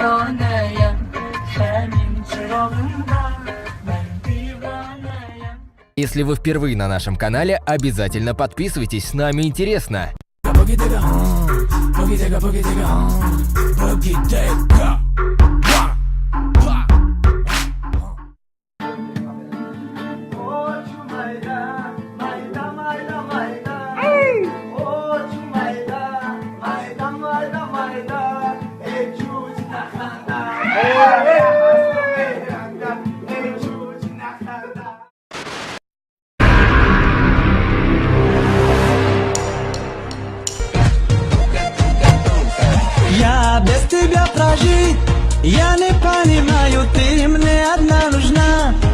Девонаям, ҳамин чирог'imda man девонаям. Если вы впервые на нашем канале, обязательно подписывайтесь, с нами интересно. Boogie digga, boogie digga, boogie digga, boogie digga. Майда, майда, майда, майда. Очу майда, майда, майда, майда. Эй, чуч наханда. Эй, чуч наханда. Я без тебя прожить я не понимаю, ты мне одна нужна,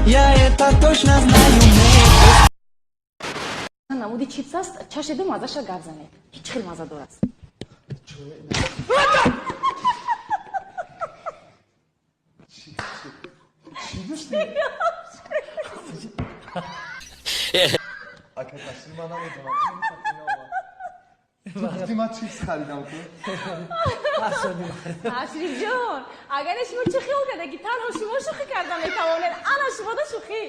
я это точно знаю. Намуди чипс аст, чашиду мазаша гап занед, ҳеҷ хел мазадор аст. Ака, ташриф, ман намедонам. Ту гуфтӣ, ман чипс харидам ку. Ашрифҷон, агар шумо чӣ хиёл карда, ки танҳо шумо шӯхӣ карда метавонед, ана шумода шӯхӣ.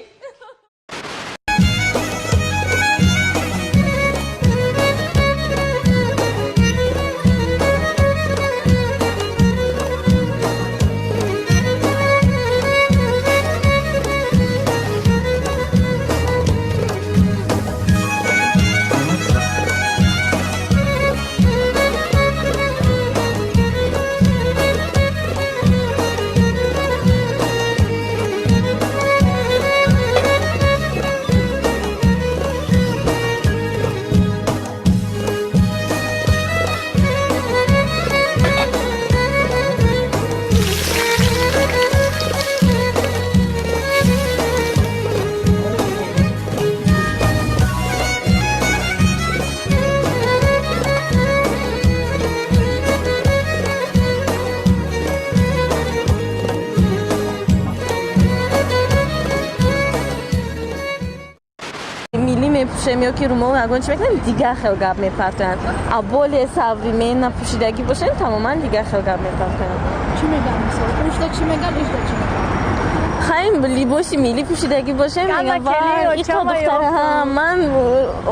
Миллӣ мепӯшем ё ки румол, ягон чи мекунем, дигар хел гап мепартоянд, а более современно пӯшидагӣ бошем, тамоман дигар хел гап мепартоянд. Чӣ мегӯянд, мисол, ишда чӣ мегӯянд, ишда чӣ мегӯянд? Хайм, либоси миллӣ пӯшидагӣ бошем, мегӯям: «Вай, ито духтара, ман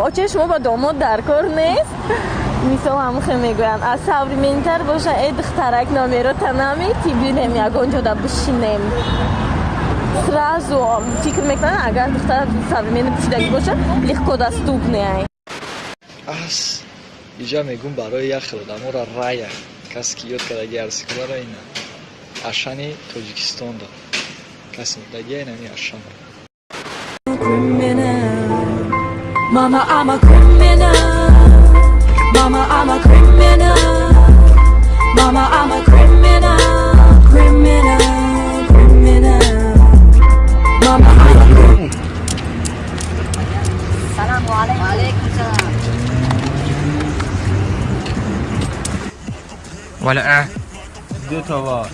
очаи шумо ба домод дар кор нест», мисол, ҳамухе мегӯянд. А современный тар боша: «Э, духтарак, номерота намети, бинем, ягон ҷода бишинем». Сразу фикр мекунанд, агар духтар современный пӯшидагӣ боша, легко доступный. Ас иҷа мегум, барои як хел одаморо рая, касе ки ёд кардаги арсикулара, ина Ашани Тоҷикистон да касе мурдагия, инами Ашан. Mama, I'm a criminal. Mama, I'm a criminal. Mama, I'm a criminal. Criminal, criminal. Mama, I'm a سلام علیکم. علیکم سلام. ولا اه. دو تا وار.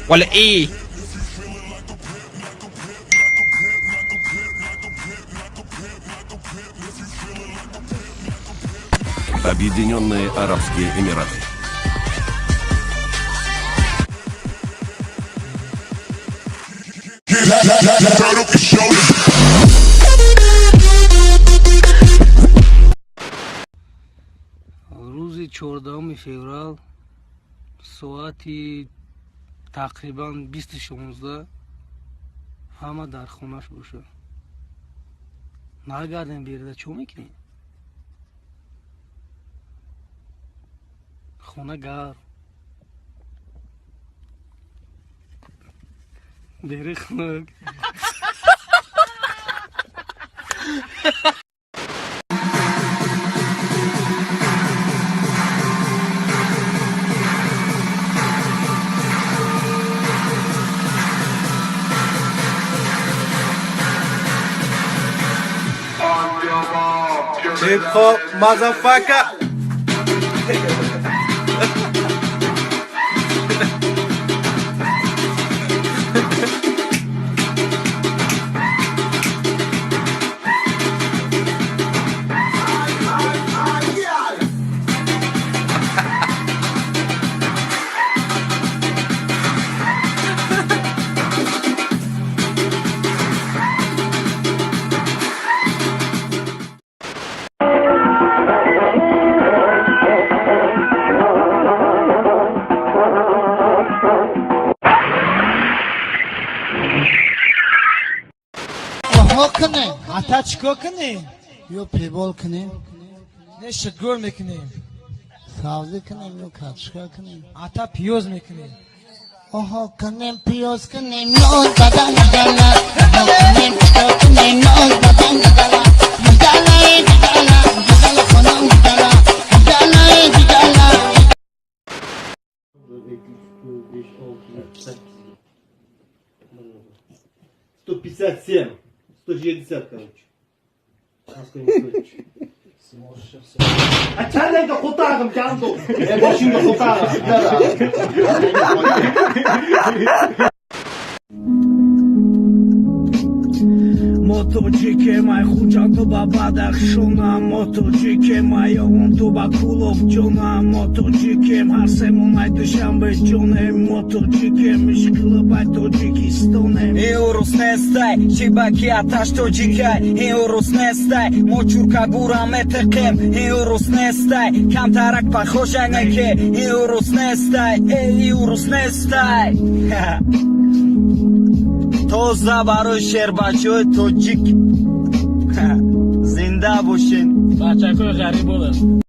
ولا ايه. Объединенные Арабские Эмираты. Рӯзи 14 феврал, соати тақрибан 20:16, ҳама дар хонаш бошад, нагардем берда. Чо мекунем? Хона гарм, бери хунук. Hip hop, motherfucker. Кунем? Ата, чӣ кор кунем? Ё пебол кунем? Не, шитгор мекунем. Сабзӣ кунем ё картошка кунем? Ата, пиёз мекунем. Оҳо, кунем, пиёз кунем, ноз бадан дала. Кунем, кунем, ноз бадан дала. Дала, дала, дала, хонам дала. Дала, дала. 5, 6, 7, 157, 160, короче. Чандайда qo'tag'im kandu. Boshimga qo'tag'im. Мо тоҷикем, ай Хуҷанду ба Бадахшона, мо тоҷикем, ай Оғонту ба Кӯлоб ҷона, мо тоҷикем, ҳар семон ай Душанбе ҷонем, мо тоҷикем, ишқилиб ай Тоҷикистонем. Ин урус нестай, чӣ ба ки аташ тоҷикай. Ин урус нестай, мо чуркагура метиқем. Ин урус нестай, камтарак похожа неке. Ин урус нестай, эй, урус нестай. Тоза барои шербачаҳои тоҷик, зинда бошен. Бачакои ғариб буданд.